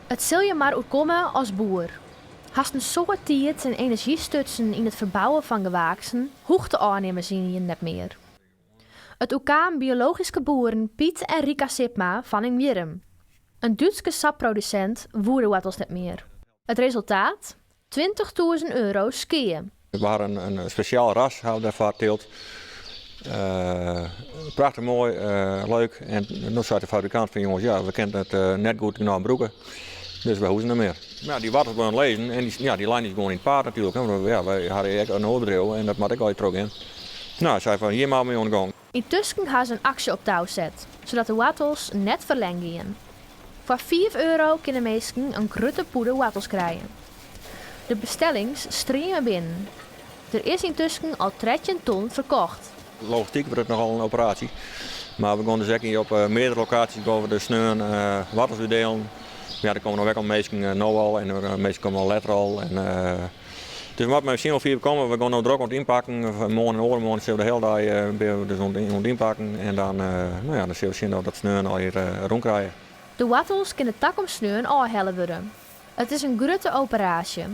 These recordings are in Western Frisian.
It sil je mar oerkomme as boer. Hast in soad tiid en enerzjy stutsen yn it ferbouwen fan gewaaksen, hoecht de ôfnimmers ynienen net mear. It oerkaam biologyske boeren Piet en Rika Sipma fan Ingwierrum. In Dútske sapprodusint woe de woartels net mear. It resultaat, 20.000 euro skea. We hadden in spesjaal ras hawwe we dêrfoar tyld. Prachtich moai, leuk. En no sei de fabrikant fan jonges, ja, we kinne it net goed genôch brûke. Dus wy hoege net mear. Ja, dy woartels bleaune lizzen en dy, ja, dy leine gewoan yn it paad natuerlik. Hè. Ja, wy hawwe ek in oar bedriuw en dat moat ek altyd trochgean. No, hy sei fan hjir moatte we mei oan de gong. Yntusken ha se in aksje op tou set, sadat de woartels net ferlern gean. Foar 5 euro kinne minsken in grutte pûde woartels krije. De bestellings streame binnen. Der is yntusken al 13 ton ferkocht. Logistyk wurdt it nochal in operaasje. Mar we gean dus ek op meardere lokaasjes gean we de sneon woartels útdielen. Ja, der komme noch ek al minsken no al en de minsken komme al letter al. En, dus we moatte mar sjen hoe fier we komme. We gean no drok oan it ynpakken. Moarn en oaremoarn sille we de hiele dei binne we dus oan it ynpakken. En dan, no ja, dan sille we sjen oft dat sneon al hjir rûn krije. De woartels kinne takom sneon ôfhelle wurde. It is in grutte operaasje.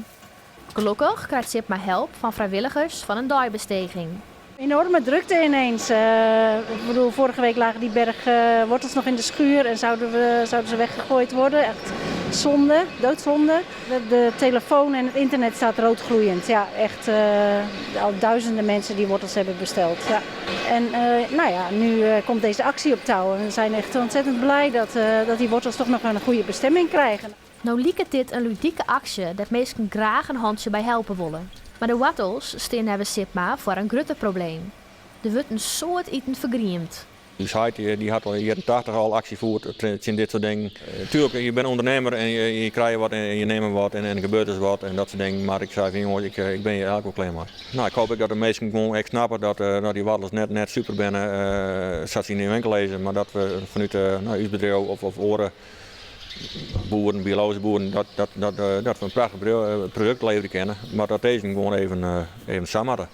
Gelokkich krijt Sipma help fan frijwilligers fan in deibesteging. Enorme drukte ineens. Ik bedoel, vorige week lagen die berg wortels nog in de schuur en zouden ze weggegooid worden. Echt zonde, doodzonde. De telefoon en het internet staat roodgloeiend. Ja, echt al duizenden mensen die wortels hebben besteld. Ja. En nou ja, nu komt deze actie op touw. En we zijn echt ontzettend blij dat die wortels toch nog een goede bestemming krijgen. No liket dit in ludike aksje dêr't minsken graach in hantsje by helpe wolle. Mar de woartels steane neffens Sipma foar in grutter probleem. Der wurdt in soad iten fergriemd. Us heit dy hat al yn de jierren 80 al aksje fierd tsjin dit soart dingen. Tuerlik, je binne ûndernimmer en je krije wat en je nimme wat en der gebeurt dus wat en dat soart dingen. Mar ik sei fan jonges, ik bin hjir eigentlik wol klear mei. No, ik hoopje ek dat de minsken gewoan ek snappe dat dy woartels net super binne sa't se yn de winkel lizze, mar dat we fanút no, ús bedriuw of oare boeren, biologyske boeren, dat we in prachtich produkt leverje kinne, mar dat dizze gewoan even sa moatte.